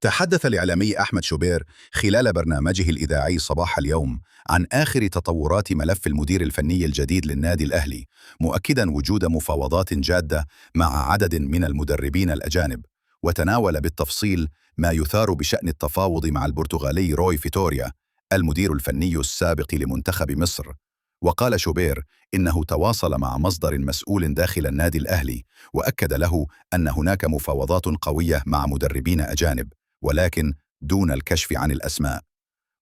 تحدث الإعلامي أحمد شوبير خلال برنامجه الإذاعي صباح اليوم عن آخر تطورات ملف المدير الفني الجديد للنادي الأهلي، مؤكدا وجود مفاوضات جادة مع عدد من المدربين الأجانب، وتناول بالتفصيل ما يثار بشأن التفاوض مع البرتغالي روي فيتوريا المدير الفني السابق لمنتخب مصر. وقال شوبير إنه تواصل مع مصدر مسؤول داخل النادي الأهلي وأكد له أن هناك مفاوضات قوية مع مدربين أجانب، ولكن دون الكشف عن الأسماء.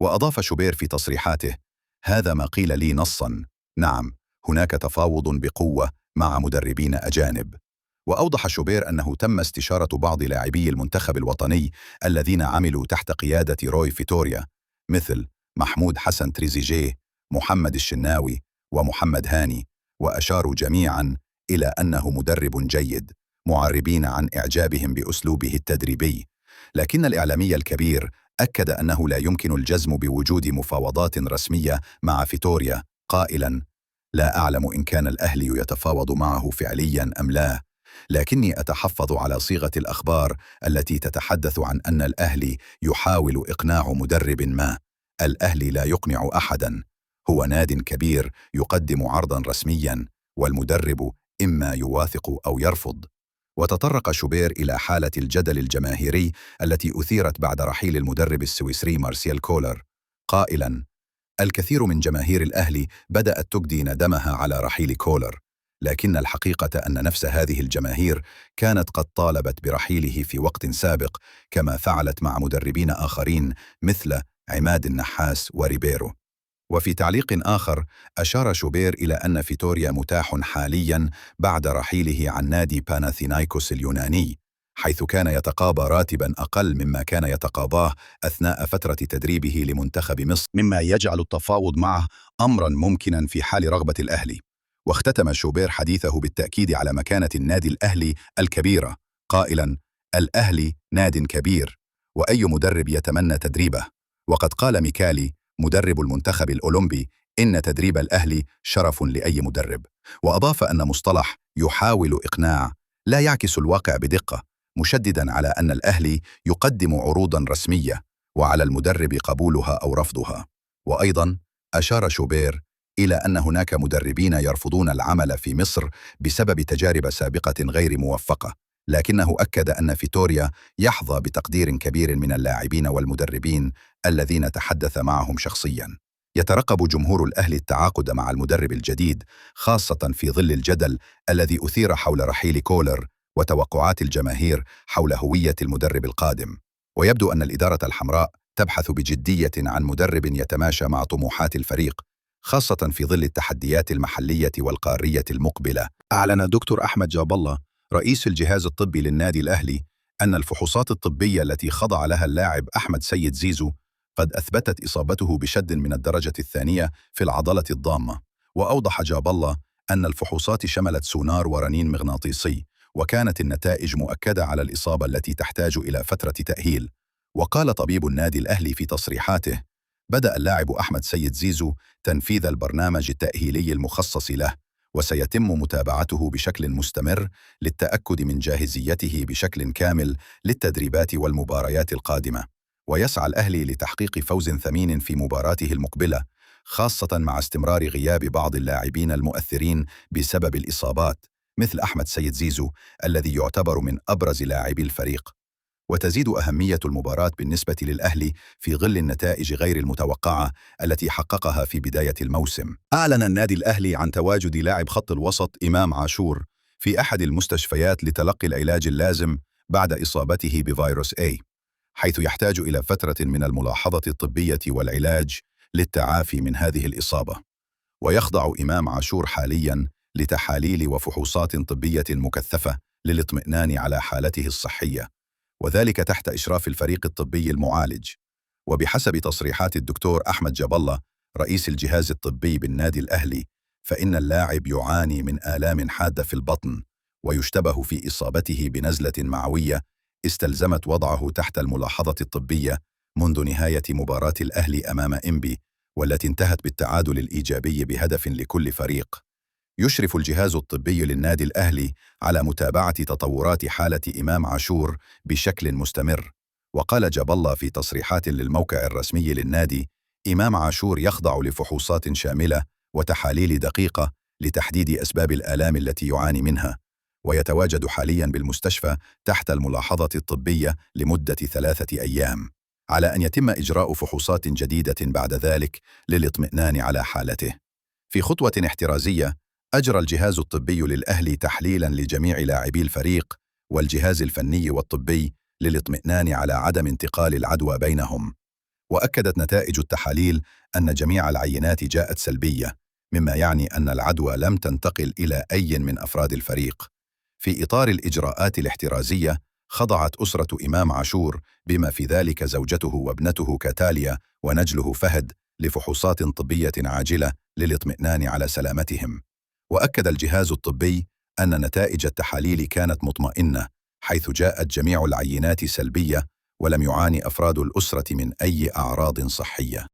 وأضاف شوبير في تصريحاته: هذا ما قيل لي نصا، نعم هناك تفاوض بقوة مع مدربين أجانب. وأوضح شوبير أنه تم استشارة بعض لاعبي المنتخب الوطني الذين عملوا تحت قيادة روي فيتوريا، مثل محمود حسن تريزيجيه، محمد الشناوي، ومحمد هاني، وأشاروا جميعا إلى أنه مدرب جيد، معربين عن إعجابهم بأسلوبه التدريبي. لكن الإعلامي الكبير أكد أنه لا يمكن الجزم بوجود مفاوضات رسمية مع فيتوريا، قائلا: لا أعلم إن كان الأهلي يتفاوض معه فعليا أم لا، لكني أتحفظ على صيغة الأخبار التي تتحدث عن أن الأهلي يحاول إقناع مدرب ما. الأهلي لا يقنع أحدا، هو ناد كبير يقدم عرضا رسميا، والمدرب إما يوافق أو يرفض. وتطرق شوبير إلى حالة الجدل الجماهيري التي أثيرت بعد رحيل المدرب السويسري مارسيل كولر، قائلا: الكثير من جماهير الأهلي بدأت تبدي ندمها على رحيل كولر، لكن الحقيقة أن نفس هذه الجماهير كانت قد طالبت برحيله في وقت سابق، كما فعلت مع مدربين آخرين مثل عماد النحاس وريبيرو. وفي تعليق آخر أشار شوبير إلى أن فيتوريا متاح حاليا بعد رحيله عن نادي باناثينايكوس اليوناني، حيث كان يتقاضى راتبا أقل مما كان يتقاضاه أثناء فترة تدريبه لمنتخب مصر، مما يجعل التفاوض معه أمرا ممكنا في حال رغبة الأهلي. واختتم شوبير حديثه بالتأكيد على مكانة النادي الأهلي الكبيرة، قائلا: الأهلي ناد كبير، وأي مدرب يتمنى تدريبه. وقد قال ميكالي مدرب المنتخب الأولمبي إن تدريب الأهلي شرف لأي مدرب. وأضاف أن مصطلح يحاول إقناع لا يعكس الواقع بدقة، مشددا على أن الأهلي يقدم عروضا رسمية وعلى المدرب قبولها أو رفضها. وأيضا أشار شوبير إلى أن هناك مدربين يرفضون العمل في مصر بسبب تجارب سابقة غير موفقة، لكنه أكد أن فيتوريا يحظى بتقدير كبير من اللاعبين والمدربين الذين تحدث معهم شخصيا. يترقب جمهور الأهلي التعاقد مع المدرب الجديد، خاصة في ظل الجدل الذي أثير حول رحيل كولر وتوقعات الجماهير حول هوية المدرب القادم. ويبدو أن الإدارة الحمراء تبحث بجدية عن مدرب يتماشى مع طموحات الفريق، خاصة في ظل التحديات المحلية والقارية المقبلة. أعلن دكتور أحمد جاب الله رئيس الجهاز الطبي للنادي الأهلي أن الفحوصات الطبية التي خضع لها اللاعب أحمد سيد زيزو قد أثبتت إصابته بشد من الدرجة الثانية في العضلة الضامة. وأوضح جاب الله أن الفحوصات شملت سونار ورنين مغناطيسي، وكانت النتائج مؤكدة على الإصابة التي تحتاج إلى فترة تأهيل. وقال طبيب النادي الأهلي في تصريحاته: بدأ اللاعب أحمد سيد زيزو تنفيذ البرنامج التأهيلي المخصص له، وسيتم متابعته بشكل مستمر للتأكد من جاهزيته بشكل كامل للتدريبات والمباريات القادمة. ويسعى الأهلي لتحقيق فوز ثمين في مباراته المقبلة، خاصة مع استمرار غياب بعض اللاعبين المؤثرين بسبب الإصابات، مثل أحمد سيد زيزو الذي يعتبر من أبرز لاعبي الفريق. وتزيد أهمية المباراة بالنسبة للأهلي في ظل النتائج غير المتوقعة التي حققها في بداية الموسم. أعلن النادي الأهلي عن تواجد لاعب خط الوسط إمام عاشور في أحد المستشفيات لتلقي العلاج اللازم بعد إصابته بفيروس A، حيث يحتاج إلى فترة من الملاحظة الطبية والعلاج للتعافي من هذه الإصابة. ويخضع إمام عاشور حالياً لتحاليل وفحوصات طبية مكثفة للاطمئنان على حالته الصحية، وذلك تحت إشراف الفريق الطبي المعالج. وبحسب تصريحات الدكتور أحمد جاب الله رئيس الجهاز الطبي بالنادي الأهلي، فإن اللاعب يعاني من آلام حادة في البطن، ويشتبه في إصابته بنزلة معوية استلزمت وضعه تحت الملاحظة الطبية منذ نهاية مباراة الأهلي أمام إنبي، والتي انتهت بالتعادل الإيجابي بهدف لكل فريق. يشرف الجهاز الطبي للنادي الأهلي على متابعة تطورات حالة إمام عاشور بشكل مستمر، وقال جاب الله في تصريحات للموقع الرسمي للنادي: إمام عاشور يخضع لفحوصات شاملة وتحاليل دقيقة لتحديد أسباب الآلام التي يعاني منها، ويتواجد حاليا بالمستشفى تحت الملاحظة الطبية لمدة 3 أيام، على أن يتم إجراء فحوصات جديدة بعد ذلك للاطمئنان على حالته. في خطوة احترازية، أجرى الجهاز الطبي للأهلي تحليلا لجميع لاعبي الفريق والجهاز الفني والطبي للاطمئنان على عدم انتقال العدوى بينهم. وأكدت نتائج التحاليل أن جميع العينات جاءت سلبية، مما يعني أن العدوى لم تنتقل إلى أي من أفراد الفريق. في إطار الإجراءات الاحترازية، خضعت أسرة إمام عاشور بما في ذلك زوجته وابنته كاتاليا ونجله فهد لفحوصات طبية عاجلة للاطمئنان على سلامتهم. وأكد الجهاز الطبي أن نتائج التحاليل كانت مطمئنة، حيث جاءت جميع العينات سلبية ولم يعاني أفراد الأسرة من أي أعراض صحية.